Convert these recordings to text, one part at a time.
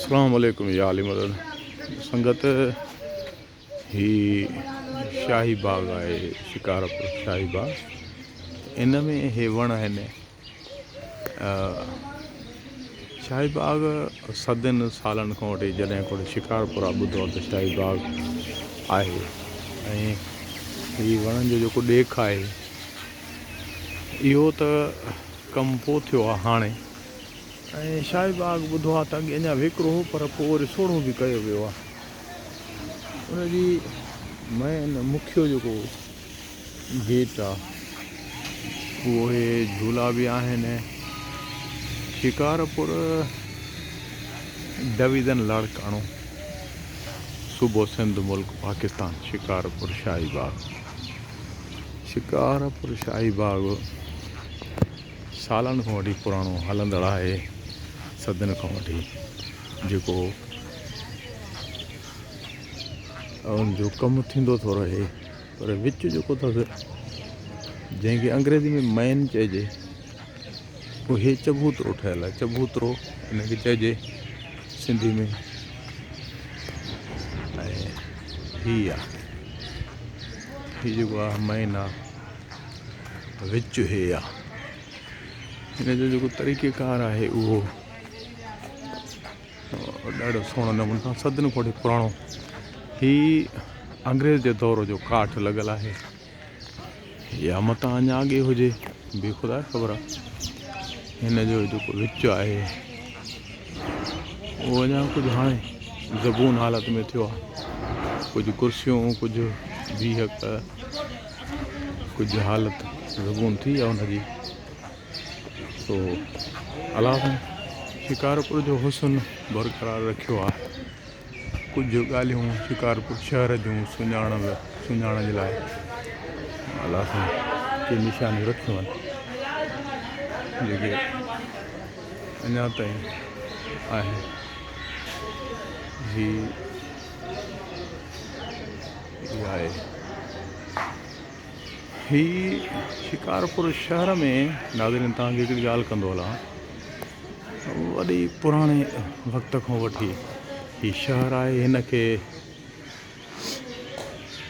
اسلام عليڪم يا علي مدد سنگت هي شاهي باغ آهي شڪارپور شاهي باغ ان ۾ هي وڻ آهن شاهي باغ صدين سالن کان وٺي جڏهن کان شڪارپور آ ٻڌو آ ته شاهي باغ آهي ۽ هي وڻن جو جيڪو ڏيک آهي اهو ته ڪم پوء ٿيو آ هاڻي. ۽ شاهي باغ ٻڌو آ ته اڳي اڃا ويڪرو هو پر پوء وري سوڙهو به ڪيو ويو آ. ان جي مين مکيو جيڪو گيٽ آ اهو هي جهولا به آهن. شڪارپور ڊويزن لاڙڪاڻو صوبو سنڌ ملڪ پاڪستان شڪارپور شاهي باغ. شڪارپور شاهي باغ سالن کان وٺي پراڻو هلندڙ آهي صدين کان وٺي جيڪو ان جو ڪم ٿيندو ٿو رهي پر وچ جيڪو اٿس جنهن کي انگريزي ۾ مين چئجي اهي چبوترو ٺهيل آهي چبوترو ان کي چئجي سنڌي ۾ ۽ هي آ هي جيڪو آ مين آ وچ هي آ هن جو جيڪو طريقي ڪار آهي اهو ڏاڍو سهڻو نموني سان صدين کان وٺي پراڻو هي انگريز جي دور جو ڪاٺ لڳل آهي يا متان اڃا اڳي هجي به خدا کي خبر آ هن جو جيڪو وچ آهي اهو اڃا ڪجهه هاڻي زبون حالت ۾ ٿيو آ ڪجهه ڪرسيون ڪجهه بيهڪ ڪجهه حالت زبون ٿي آ ان جي سو الله سائين شڪارپور جو حسن برقرار رکيو آ ڪجهه ڳالهيون شڪارپور شهر جون سڃاڻ سڃاڻ جي لاء الله سائين ڪي نشانيون رکيون آهن جيڪي اڃا تائين آهن هي آهي هي شڪارپور شهر ۾ ناظرين توهان کي هڪڙي ڳالهه ڪندو هلان وڏي پراڻي وقت کان وٺي هي شهر آهي هن کي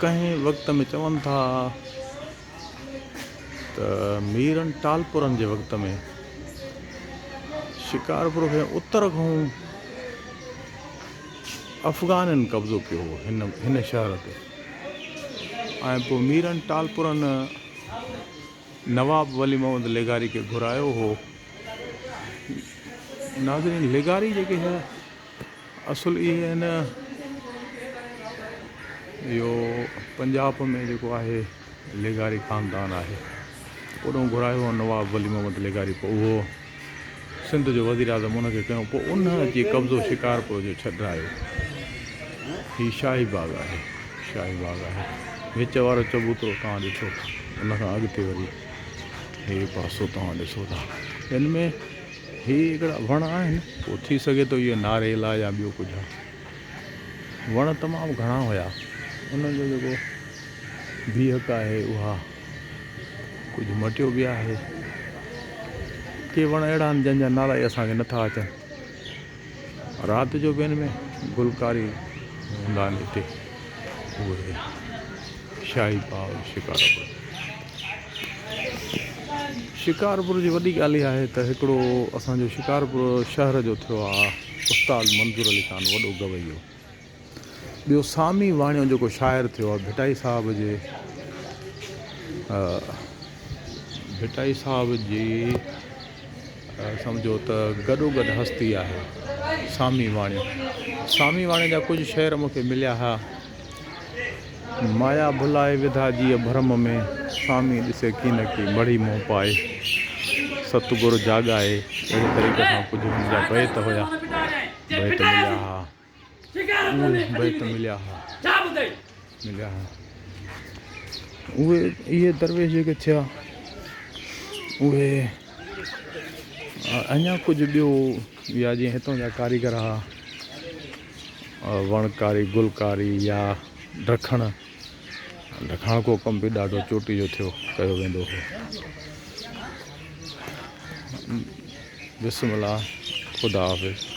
ڪنهن وقت ۾ چون ٿا ته ميرن ٽالپرن جي وقت ۾ شڪارپور کي اتر کان افغانن قبضو ڪيو هو هن هن شهر تي ۽ پوء ميرن ٽالپرن نواب ولي محمد لغاري کي گهرايو هو. ناظرين لغاري جيڪي هي اصل اهي آهن اهو پنجاب ۾ جيڪو آهي لغاري خاندان آهي اوڏانهن گهرايو هو نواب ولي محمد لغاري پوء اهو سنڌ جو وزيراعظم ان کي ڪيو پوء ان اچي قبضو شڪارپور جو ڇڏرايو. هي شاهي باغ آهي. شاهي باغ آهي. وچ وارو چبوترو توهان ڏٺو ان کان اڳتي وري هي پاسو توهان ڏسو ٿا. ان ۾ هي هڪڙا وڻ آهن پوء ٿي سگهي ٿو اهي ناريل آهي يا ٻيو ڪجهه آهي. وڻ تمام گهڻا هيا. انهن جو جيڪو بيهڪ آهي اها ڪجهه مٽيو به آهي. ڪي وڻ اهڙا آهن جن جا نالا ئي اسان کي نٿا اچن. رات جو به ان ۾ گلڪاري هوندا آهن هتي اهي شاهي باغ شڪارپور شڪارپور جي وڏي ڳالهه اها آهي ته هڪڙو اسانجو شڪارپور شهر جو ٿيو آهي استاد منظور علي خان وڏو گويو ٻيو سامي واڻيو جيڪو شاعر ٿيو آهي ڀٽائي صاحب جي ڀٽائي صاحب جي سمجهو ته گڏو گڏ هستي آهي سامي واڻيو سامي واڻي جا ڪجهه شعر مون کي مليا ها مايا ڀلائي وڌا جيء ڀرم ۾، سامي ڏسي ڪينڪي مڙهي منهن پائي، ستگر جاڳائي، اهڙي طريقي سان ڪجهه هن جا بيت هيا، بيت مليا ها، اهي بيت مليا ها، مليا ها، اهي اهي درويش جيڪي ٿيا، اهي اڃا ڪجهه ٻيو يا جيئن هتان جا ڪاريگر ها. وڻڪاري، گلڪاري يا ڊکڻ، ڊکاڻڪو ڪم به ڏاڍو چوٽي جو ٿيو ڪيو ويندو هو. بسم الله، خدا حافظ.